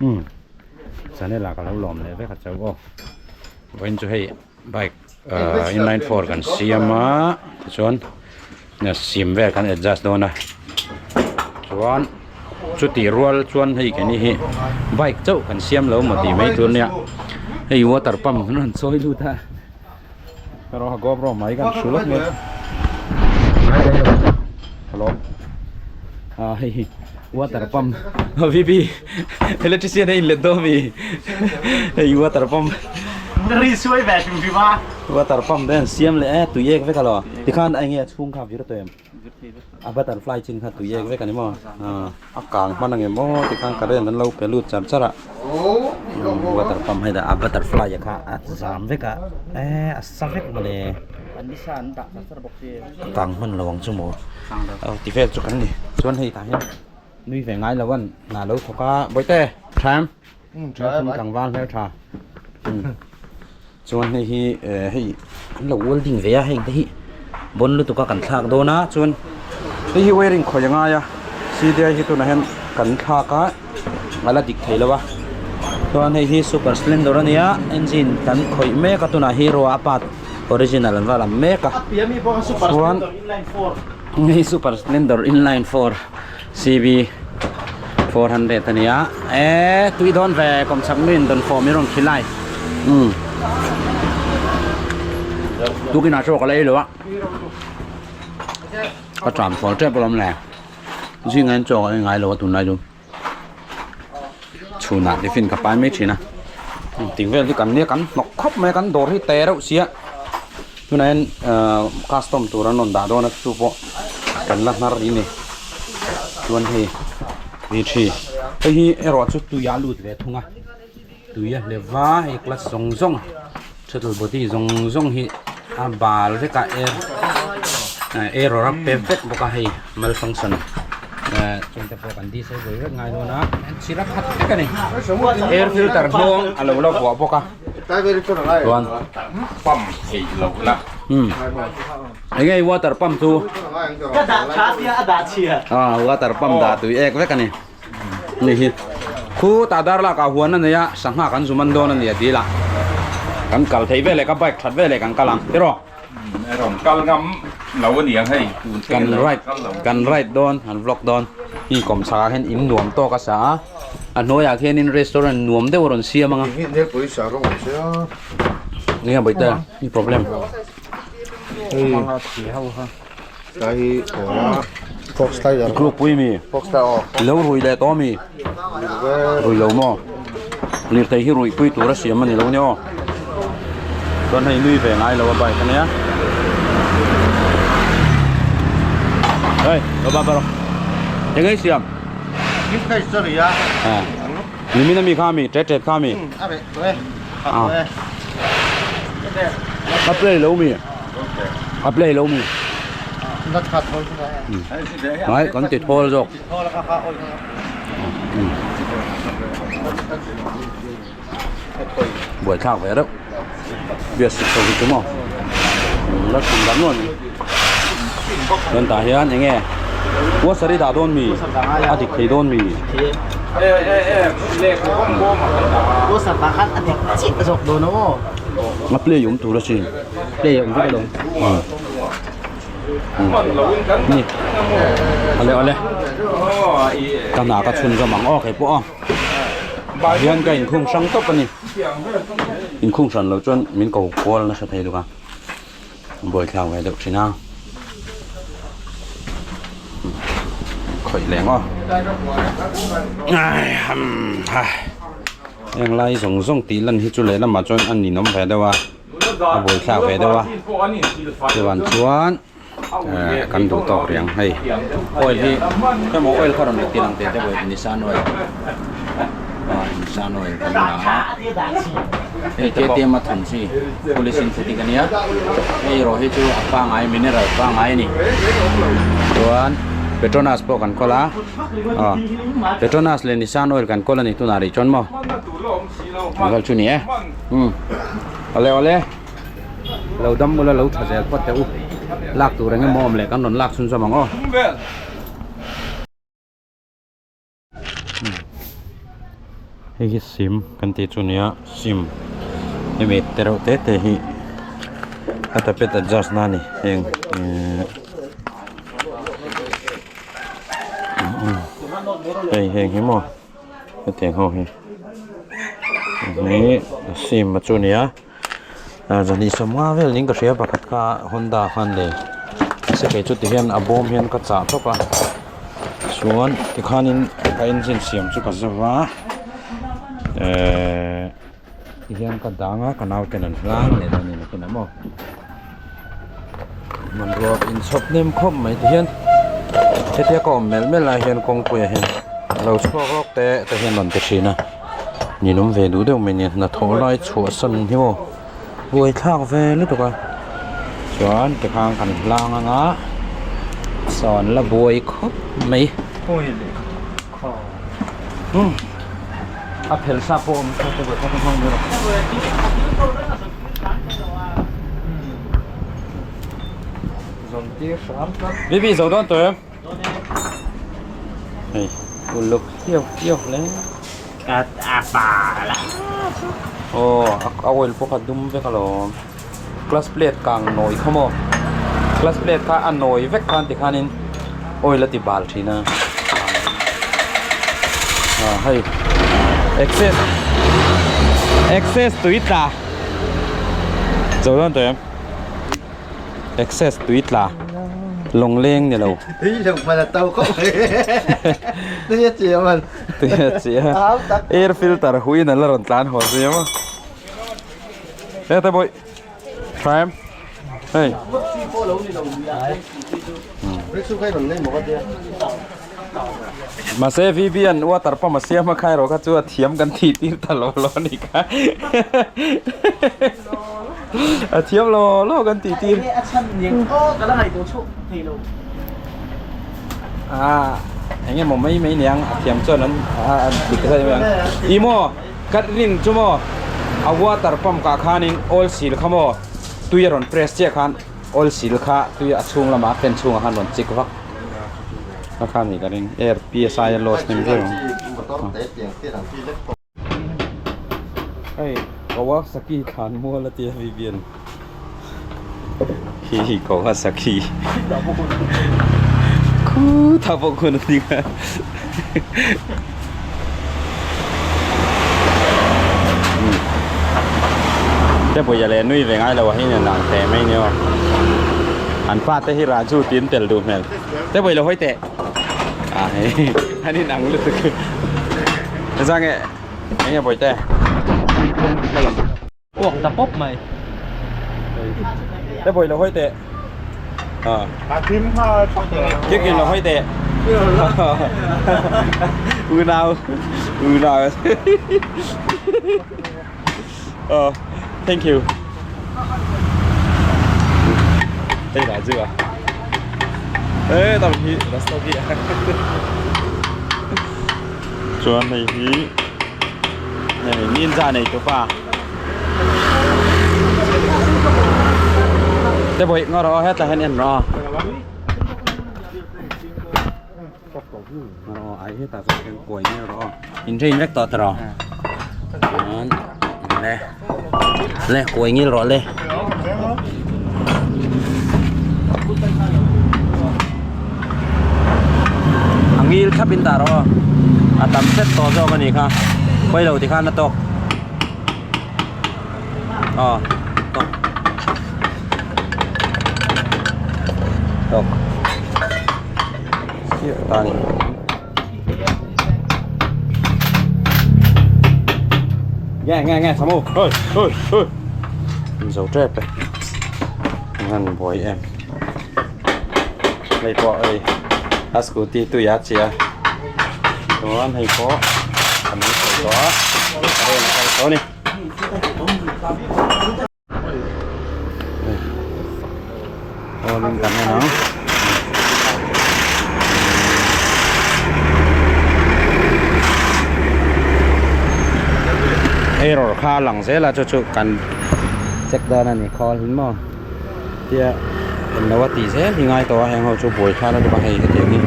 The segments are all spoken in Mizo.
Umm channel ah ka lo lawm leh vek a chauh aw vawiin chu hei bike ahh inline four kan siam a tichuan sim vel kan adjust dawn a chuan chutih rual chuan hei keini hi bike chauh kan siam lo maw tih mai tur nia hei water pump an rawn chawi lut a erawh a gopro mai kan hru lawk mai hello ah hei hi water pump vp electrician a inlet dawn mi hei water pump ri suai ve hrim hrim a water pump te an siam leh e tui ek vek alo tikhan enge a chhung kha vir tawh em a butterfly chin kha tui ek vek ani maw ah a kang hman ang em aw tikhan current an lo pe lut char char a water pump hei a butterfly a kha a zam vek a eh a sa vek mawle a kang hman lo ang chu maw aw ti vel chu kan ni chuan hei tah hian nui ve ngai lo an hna lo thawk a bawihte tha em tlangval hmeltha Chuan hei hi eh hei an lo welding ve a heng te hi bawn lutuk a kan thlak dawn a chuan hei hi wiring khawih a ngai a cdi hi tunah hian kan thlak a a la dik thei lo a chuan hei hi super splendor a nia engine kan khawih mek a tunah hi rua a part original an va lam mek a chuan hei super splendor inline four cb 400 a nia e tui dawn ve kawmchhak nuin dawn fawm i rawn khilai umm tukin ah chaw ka la ei lo a ka tram sual tep alawm le zingah hian chaw ka ei ngai lo a tunlai chu chhunah tiffin ka pai mai thin a tih vel hi kan nia kan hnawk khawp mai a kan dawr hi te reuh sia tunah hian ahh custom tur an rawn dah dawn a chu pawh kan la hnar rih a ni chuan hei v three hei hi erawh chu tui a lut ve thung a tui a hle va hei clutch zawng zawng shuttle body zawng zawng hi a bal vek a air error a pe vek bawk a hei malfunction eh chung te pawh kan disable vek ngai dawn a chil a khat vek a ni air filter hnawng a lo la vuah bawk a chuan pump theih loh la umm eng nge water pump chu ka dah tha sia a dah chhia ah water pump dah tui ek vek a ni. Ni hi khu tah dar lak ah huan a nei a sangha kan zu man dawn a ni a dil a kan kal theih veleh ka bike that veleh kan kal ang tiraw rawn kal ngam lo a ni ang hei tun kan ride kan ride dawn an vlog dawn hi kawm chhak ah hian in nuam tawk a sa a a hnuai ah khian in restaurant nuam deuh a rawn siam ang a enge bawihte ni problem Group pui mi lo rui leh tawh mi rui lo maw lirthei hi ruih pui tur a siam a ni lo nia aw chuan hei nui ve ngai lo a bike a nia hei lo ba ba rawh eng nge i siam nimin ami kha mi tet tet kha mi a play lo mi a play lo mi Đấy, con thịt thô rồi. Buổi thạc về đó. Việc sụp sụp đúng không? Nó cũng lắm luôn. Nên ta hian enge wasari dah dawn mi a dik thei dawn mi a play awm tur asin play awm vek alawm ni ale ale ka hna ka chhun zawm ang aw kei pawh aw hian ka inkhung hrang tawp ani inkhung hran lo chuan min ko kual nasa thei luka. Buaithlak ve deuh thin a khawih leh ngawt heng lai zawng zawng tih lan hi chu lehlamah chuan a ninawm ve deuh a a buaithlak ve deuh a chuan chuan eh kan duh tawk rih ang hei oil hi emaw oil kha rawn ti lang teh te pawh Nissan oil ah Nissan oil kan la a hei KTM a thun chi. Fully synthetic a nia hei erawh hi chu a pangai mineral pangai a ni chuan Petronas pawh kan kawl a aw Petronas leh Nissan oil kan kawl a ni tunah rih chuan maw vel chu ni e umm awle awle lo dam ula lo tha zel phawt teh u lak tur eng emaw awm leh kan rawn lak chhun zawm ang aw. Hei hi sim kan tih chu nia sim hemi te reuh te te hi a tapet adjust na a ni heng ihh hei heng hi maw hetiang ho hi hei hi sim a chu nia zahnih sawmnga vel niin ka hria pakhat kha Honda khan lei mahse kei chu tihian a bawm hian ka chah tawp a chuan tikhanin ka engine siam chu ka zova ehh tihian ka dang a ka nauten an hlang leh dawn a ni nakinah maw hmanrua inchhawp hnem khawp mai tihian hetia ka awm melh melh lai hian kawngpuiah hian lo chhuak rawk te te hian rawn ti thin a. Ninawm ve duh deuh mai nia hnathawh lai chhuahsan hi maw buaithlak ve lutuk a chuan tikhan kan hlang anga sawn la buai khawp mai a phel sa pawh awm Bibi zo dawn tawh em? Hei uluk hiau hiau hle. Aw a oil pawh kha dum vek alawm clutch plate kang nawi kha maw clutch plate kha a nawi vek khan tikhanin oil a ti bal thin a ah hei access access tui tla zo dawn tawh em. Access tui tla lawng leng ni lo. Tui lo hman a to khawp mai. Tui a chi a man. Tui a chi a. Air filter huiin an la rawn tlan haw zui a maw. He te bawih. Tha em. Hei. Mahse VB an water pump a siam a kha erawh kha chu a thiam kan tih tir ta lo lo a ni kha. A thiam lo lo kan tih tir. A chhan niang aw ka la ngaihtuah chhuak thei lo. A eng emaw mai mai niang a thiam chuan an a dik zai mai ang. I maw ka rin chu maw a water pump kah khanin oil seal kha maw tui a rawn press chiah khan oil seal kha tui a chhung lamah a fan chhungah khan rawn chik vak. Ka kha ni ka ring air psi a loss hnem viau ang. Hei Kawasaki thlan mual a tia Vivian hi hi Kawasaki khutah pawh khun a ding a. Te pawh leh nui ve ngai lo a hei nen ang teh mai ni aw. An pa te hi Raju tiin tel duh hmel. Te pawh lo hawi teh. A hei an in ang lutuk. Zang e enge pawh te. Uak ta pawp mai. Te pawh lo hawi teh. Kick in lo hawi teh. Unau unau. Oh, thank you. Đây là chưa? Ê, tao hi Rastogi. Chuan hei hi hei ninja nei tu pa. Te bawih ngaw rawh aw hetah hian en rawh aw. Ngaw rawh aw ai hetah chuan hian kuai ngei rawh aw. In train vek tawh tawh rawh. Chuan le le kuai ngil rawh le. A ngil thlap in dah rawh aw. A tam set tawh zawk a nih kha. Khawi lo tikhan a tawk. Aw tawk. Tawk. Chiah ta a ni. Nge nge nge Samu. Hoi hoi hoi. Zo tep e. Ngan buai em. Hei pawh hei a scooty tui a chi a chuan hei pawh kan lo sawi tawh a train a kal tawh a ni. Aw in kan en ang. Error kha a lang zel a chu chu kan check dawn a ni khawl hin maw. Tia en lo a tih zel hi ngai tawh a heng ho chu buai thla lutuk a hei hetiang hi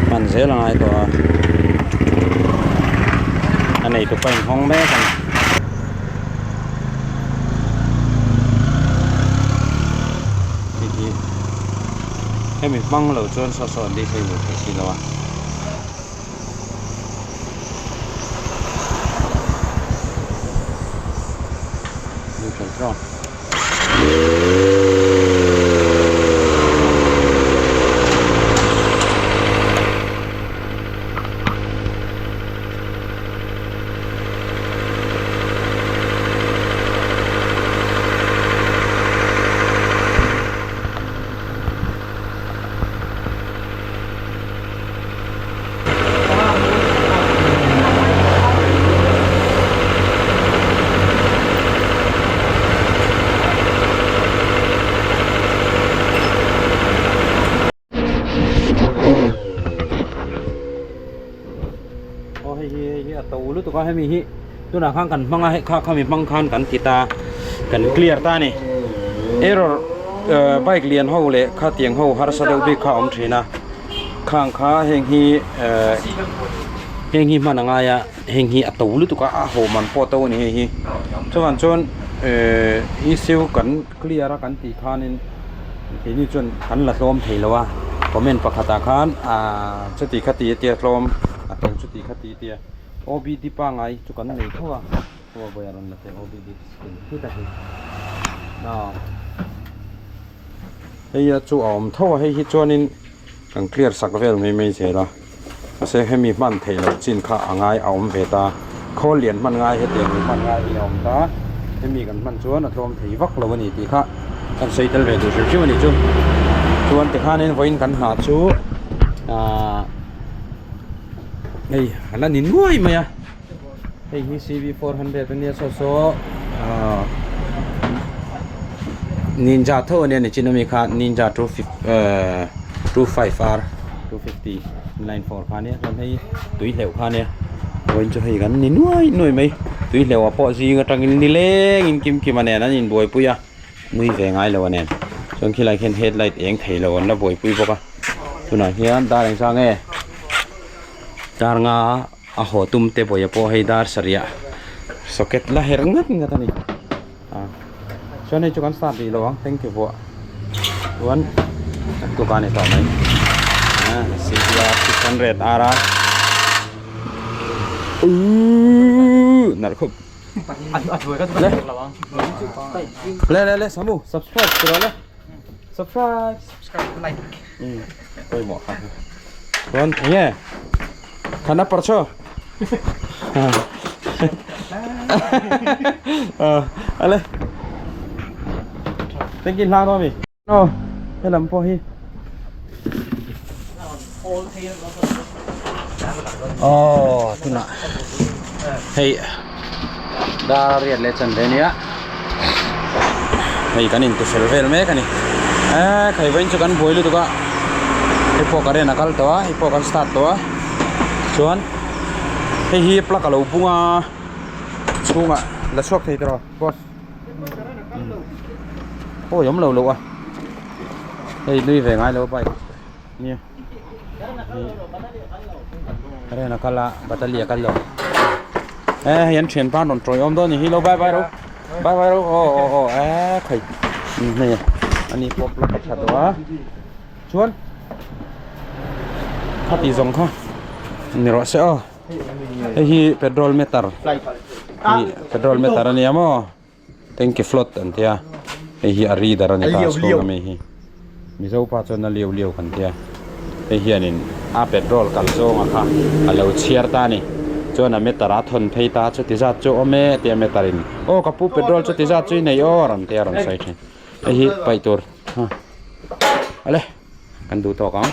hman zel a ngai tawh a. nei tupa in hawng mek a ni. Hei hi hemi hmang lo chuan saw saw an tih thei ve thei si lo a. Neutral tawng. Aw hei hi hei hi a to lutuk a hemi hi tunah khan kan hmang a hei kha khami hmang khan kan ti ta kan clear ta a ni error eh bike lian ho leh khatiang ho harsa deuh bik kha a awm thin a khang kha heng hi eh heng hi hman a ngai a heng hi a to lutuk a a haw man pawh a to a ni hei hi chuvang chuan eh issue kan clear a kan tih khanin keini chuan kan la tlawm thei lo a comment pakhatah khan ah chuti khati a tia tlawm a to chuti khati a tia OBD pangngai chu kan nei tho a aw vawi a rawn la teh OBD khitah hi aw. Hei a chu a awm tho a hei hi chuanin kan clear sak vel mai mai zel a mahse hemi hman theih loh chin kha a ngai a awm ve ta khawl lian hman ngai hetiang in hman ngai hi a awm ta hemi kan hman chuan a tlawm thei vak lo a ni tih kha kan sawi tel ve duh hrim hrim a nih chu chuan tikhanin vawiin kan hna chu ahh hei a la ni nuai mai a. Hei hi CV400 ania saw saw ahh Ninja tho ania nichin ami kha Ninja 2 25 R 250 94 kha ania chuan hei tui hleuh kha ania vawiin chu hei kan ni nuai nuai mai tui hleuh ah pawh zing atangin nileng in kim kim a nen an inbuaipui a nui ve ngai lo a nen chuan khilai khian headlight eng thei lo an la buaipui bawk a tunah hian dar engzah nge dar nga. A haw tum te bawih pawh hei dar sarih socket la herh ngat ngat a ni a chuan hei chu kan start rih lo ang thank you vuah chuan a tuk a ni tawh mai a CBR 600 R a uuhh nalh khawp le le le samu subscribe ti rawh le subscribe subscribe like pawimawh kha chuan enge Khana parcho ale thank you hlang mi no helam pawh hi oh tunah hei dar riat leh chan ve ania hei kan inti fel vel mek a ni eh khai vawiin chu kan buai lutuk a hei pawh current a kal tawh a hei pawh kan start tawh a chuan hei hi plug a lo bung a chhungah la chhuak thei tawh boss awi awm lo loh a hei nui ve ngai lo a bike nia current a kal a batali a kal lo eh hei an thianpa an rawn tawi awm dawn a ni hi lo bye bye ro bye bye ro aw aw aw eh khai hei ani pawh plug a tha tawh a chuan khati zawng kha ni rawh se aw hei hi petrol meter petrol meter a nia maw. Tanky float an tia hei hi a reader a ni ta chhung ami hi mizo pa chuan a liau liau kan tia hei hianin a petrol kal zawnga kha a lo chhiar ta a ni chuan a meter a thawn phei ta chuti zat chu awm e tia meter in aw ka pu petrol chuti zat chu i nei aw a rawn tia a rawn sawi thin hei hi paih tur ha ale kan duh tawk ang.